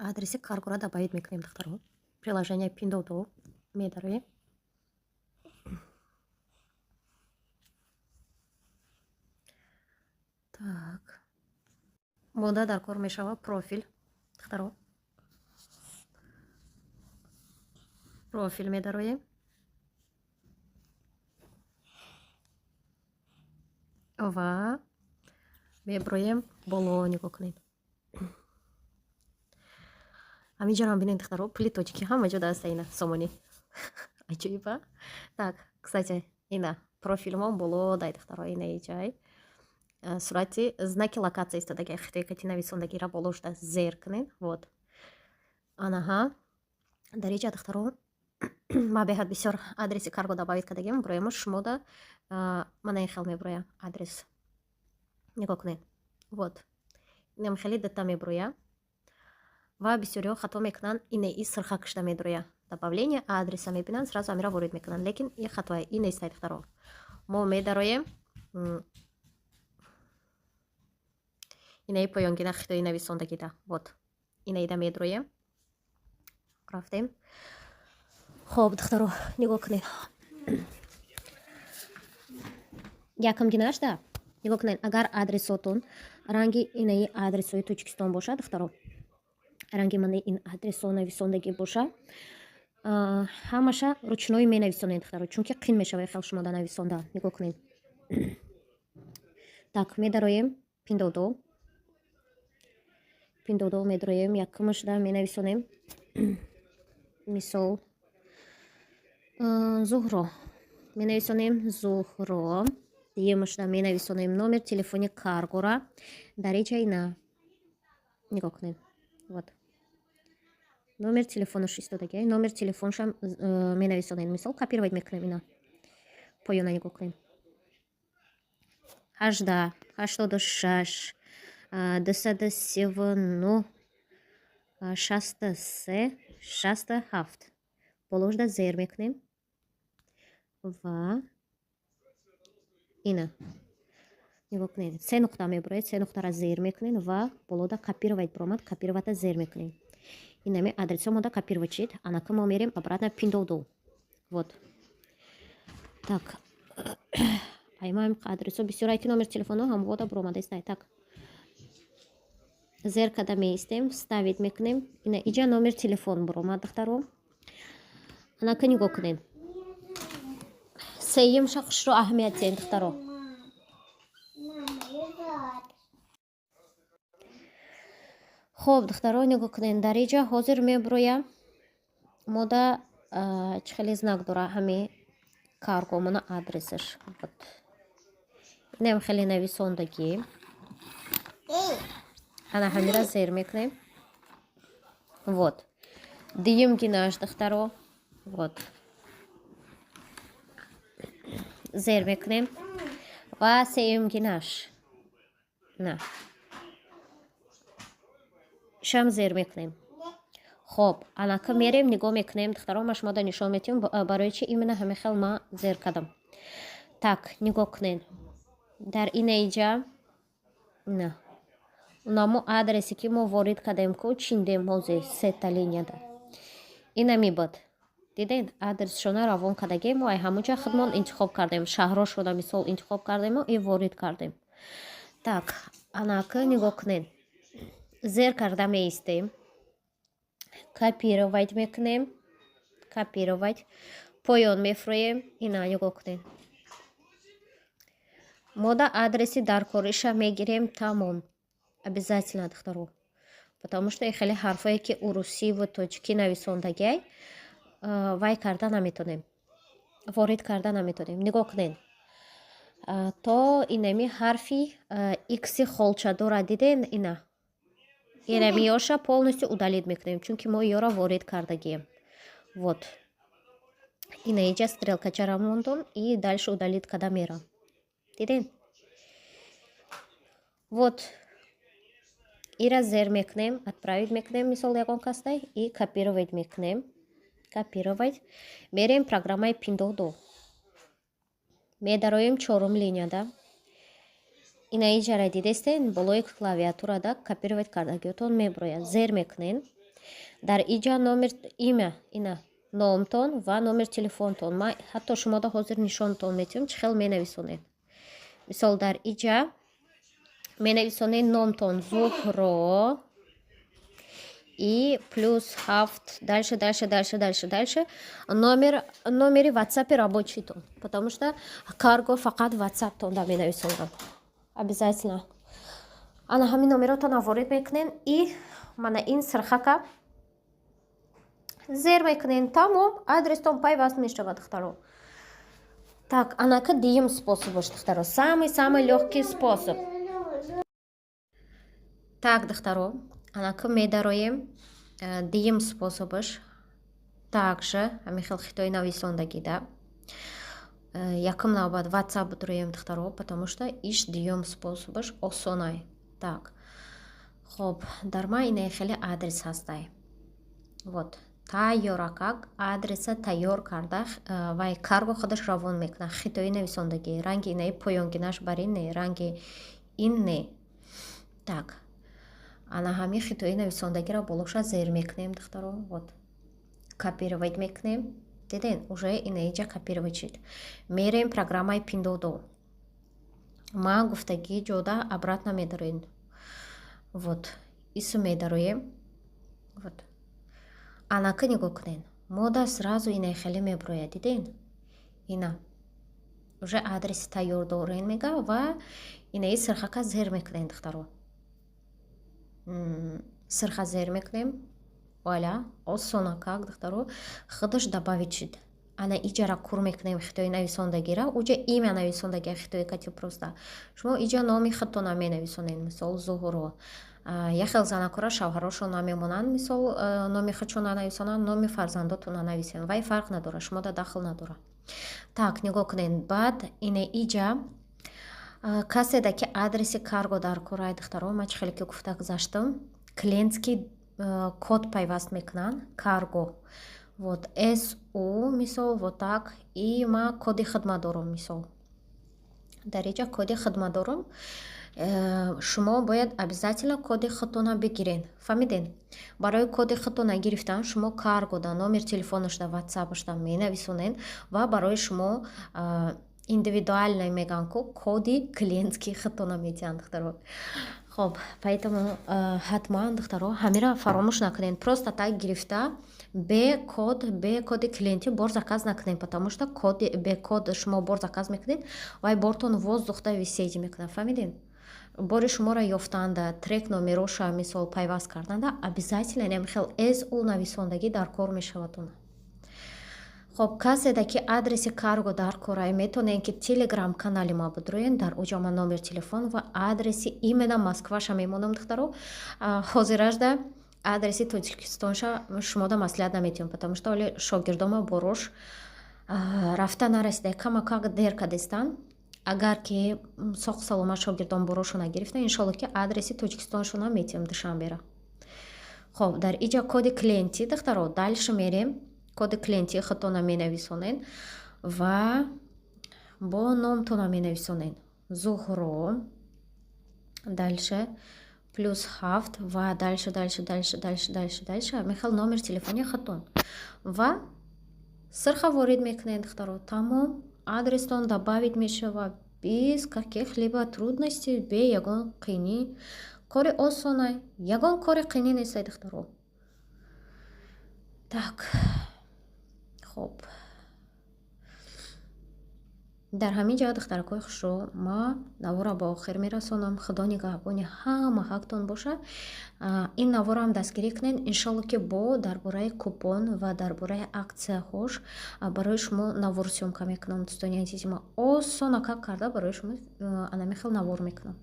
Адреси каргора добавить мекунем, духтаро. Приложение Пиндодо медароем. Так, мода дар кор мешава профил, духтаро. Профил медароем ва меброем боло. Нигоҳ кунед, ҳаминҷаро бинед, духтаро, пули тоҷикӣ ҳама ҷо даста, ина сомонӣ, аҷоиба. Так, кстати, ина профилмон боло дай, духтаро, ина иҷай сурати знаки локация истодаги, хитои кати нависондагира боло шуда зер кунед. Вот, анаҳа, дар иҷа, духтаро, ма беҳад бисёр адреси карго добавить кардагим. Броема шумода мана ин хел меброя адрес. Нигоҳ кунед, вот, инам хеле дата меброя ва бисёриҳо хато мекунанд, ине и сирха кишта медроя, добавление адреса мебинанд, сразу амира ворид мекунанд, лекин и хатоя и нестай, духтаро. Мо медароем, инаи поёнгина хитои нависондагида, вот, инаида медроем. Рафтем. Хоб, духтаро, нигоҳ кунед, якам гинашда нигоҳ кунед. Агар адресотон ранги инаи адресҳои Тоҷикистон бошад, духтаро, ранги мана ин адресҳо нависондагӣ боша, ҳамаша ручной менависонед, духтаро, чунки қин мешава хел шумода нависонда. Нигоҳ кунед. Так, медароем Пиндодо. Пиндодо медароем, якумашда менависонем, мисол, Зуҳро менависонем, Зуҳро. Дуюмашда менависонем номер телефони каргора. Дар иҷа ина нигоҳ кунед, вот, номер телефонаш истодаги, номер телефоншам менависонем, мисол, копировать мекунем. Ина поёна нигоҳ кунем: 18, 86, 239, 63, 67. Боложда зер мекунем ва ина нигоҳ кунед, се нуқта мебуроед, се нуқтара зер мекунед ва болода копировать биромад, копировать а зер мекунем. Инами адресо мода копировать шид. Анака мо мерем обратно Пиндодо. Вот так, аймаем адресо бисёр, айти номер телефоно ҳамвода буромадаистай. Так, зер када меистем, вставить мекунем. Ина иҷа номер телефон буромад, духтаро. Анака нигоҳ кунед, сеюмша хушро аҳамият диҳем, духтаро. Хоб, духтаро, нигоҳ кунед, дар иҷа ҳозир мебуроям мода чӣ хеле знак дора ҳами каргомона, адресаш, вот, инам хеле нависондагӣ. Ана ҳамира зер мекунем. Вот, дуюм гинаш, духтаро, вот, зер мекунем ва сеюм гинаш на шам зер мекунем. Хоб, анака мерем, нигоҳ мекунем, духтаро, ма шумода нишон метиҳам, барои чи именно ҳамин хел ма зер кардам. Так, нигоҳ кунед, дар инаиҷа на унамо адресе, ки мо ворид кардем ку, чиндем ҳозир сета линияда, ина мебуд. Дидед, адресшона равон кардагем, мо ай ҳамунҷа худмон интихоб кардем, шаҳрошона, мисол, интихоб кардему и ворид кардем. Так, анака нигоҳ кунед, зер карда меистем, копировать мекунем, копировать, поён мефурӯем. Ина нигоҳ кунед, мода адреси даркориша мегирем, тамом. Обязательно, духтаро, потому что хеле ҳарфое, ки урусиву тоҷикӣ нависондагиай, вай карда наметонем, ворид карда наметонем. Нигоҳ кунед, то инами ҳарфи икси холчадора диден, ина инами ёша полностью удалить мекунем, чунки мо ёро ворид кардагием. Вот, ина иҷа стрелкачара мондум и дальше удалить када мерам. Диден? Вот, ира зер мекунем, отправить мекунем, мисол, ягон кастай, и копировать мекунем, копировать. Мерем программаи Пиндодо, медароем чорум линияда. Ина иҷара дидестен, болои клавиатурада копировать кардагиотон меброяд, зер мекунен. Дар иҷа номер, имя, ина номтон ва номер телефонтон. Ман ҳатто шумода ҳозир нишонтон метиҳам, чӣ хел менависонед. Мисол, дар иҷа менависонед номтон Зуҳро и +7, дальше, дальше, дальше, дальше, дальше, номер, номери ватсапи рабочийтон, потому что карго фақат ватсаптон да менависонам обязательно. Ана ҳамин номеротонро ворид мекунем и мана ин сирхака зер мекунем. Тамом, адрестон пайваст мешавад, духтаро. Так, анака дуюм способаш, духтаро, самый самый легкий способ. Так, духтаро, анака медароем дуюм способаш. Также ҳамин хел хитои нависондагида якум навбат ватсап бидроем, духтаро, потому что иш дуюм способаш осонай. Так, хоб, дар ма инаи хеле адрес ҳастай. Вот тайёракак адреса тайёр карда, вай карго худаш равон мекунад. Хитои нависондагӣ ранги инаи поёнгинаш бар ин не, ранги ин не. Так, ана ҳамин хитои нависондагиро болоша зер мекунем, духтаро. Вот копировать мекунем. Диден, уже инаиҷа копировать шид. Мерем программаи Пиндодо, ма гуфтагӣ ҷода обратно медароем. Вот исм медароем. Вот анака нигоҳ кунед, мода сразу инаи хеле мебурояд. Диден, ина уже адреси тайёр дорен мега ва инаи сирхака зер мекунем, духтаро. Сирха зер мекунем, вуаля, осонакак, духтаро, худаш добавить шид. Ана иҷара кур мекунем хитои нависондагира. Уҷа имя нависондагия хитои кати, просто шумо иҷа номи худтона менависонед, мисол, Зуҳуро. Як хел занакора шавҳарошон намемонанд, мисол, номи худшон нанависонанд, номи фарзандотон нанависен, вай фарқ надорад, шумода дахл надорад. Так, нигоҳ кунед, баъд ине иҷа каседа ки адреси карго дар кораи, духтаро, ма чӣ хеле ки гуфта гузаштам, клиентский код пайваст мекунанд карго. Вот су, мисол, вот так. И ма коди хидмат дорам, мисол, дар иҷа коди хидмат дорам. Шумо бояд обязательно коди худтона бигирен, фаҳмиден? Барои коди худтона гирифтан шумо каргода номер телефонашда, ватсапашда менависонед ва барои шумо индивидуально мегӯянд ку, коди клиентский худтона медиҳанд, духтаро. Хоб, поэтому ҳатман, духтаро, ҳамира фаромӯш накунед. Просто так гирифта, бе код, бе коди клиентӣ бор заказ накунед, потому что коди бе код шумо бор заказ мекунед, вай бортон воздухда висеть мекунад, фаҳмидед? Бори шуморо ёфтанда, трек номероша, мисол, пайваст карданда обязательно нами хел су нависондагӣ дар кор мешавад она. Хоб, каседа ки адреси карго дар корай, метавонед ки телеграм канали ма бидроен. Дар оҷа ман номер телефон ва адреси именно Москваша мемонам, духтаро. Ҳозиражда адреси Тоҷикистонша шумода маслиҳат наметиҳам, потому что оли шогирдома борош рафта нарасида, камакак дер кадистанд. Агар ки соқ саломат шогирдон борошона гирифта, иншолло ки адреси Тоҷикистоншона метиҳам, Душанбера. Хоб, дар иҷа коди клиентӣ, духтаро, дальше мерем, коди клиентии худтона менависонед ва бо номтона менависонед, Зуҳро, дальше +7 ва дальше, дальше, дальше, дальше, дальше, дальше, михел номер телефони худтон ва сирха ворид мекунед, духтаро. Тамом, адрестон добавить мешавад без каких-либо трудностей, бе ягон қинӣ. Кори осонай, ягон кори қинӣ нестай, духтаро. Так, хоб, дар ҳамин ҷо, духтаракҳои хушрӯ, ма наворро ба охир мерасонам. Худо нигаҳбони ҳама ҳақтон бошад. Ин наворам дастгирӣ кунед. Иншолло ки бо дар бораи купон ва дар бораи аксияҳош барои шумо навор съёмка мекунам, дӯстони азизи ма. Осона как карда барои шумо анами хел навор мекунам.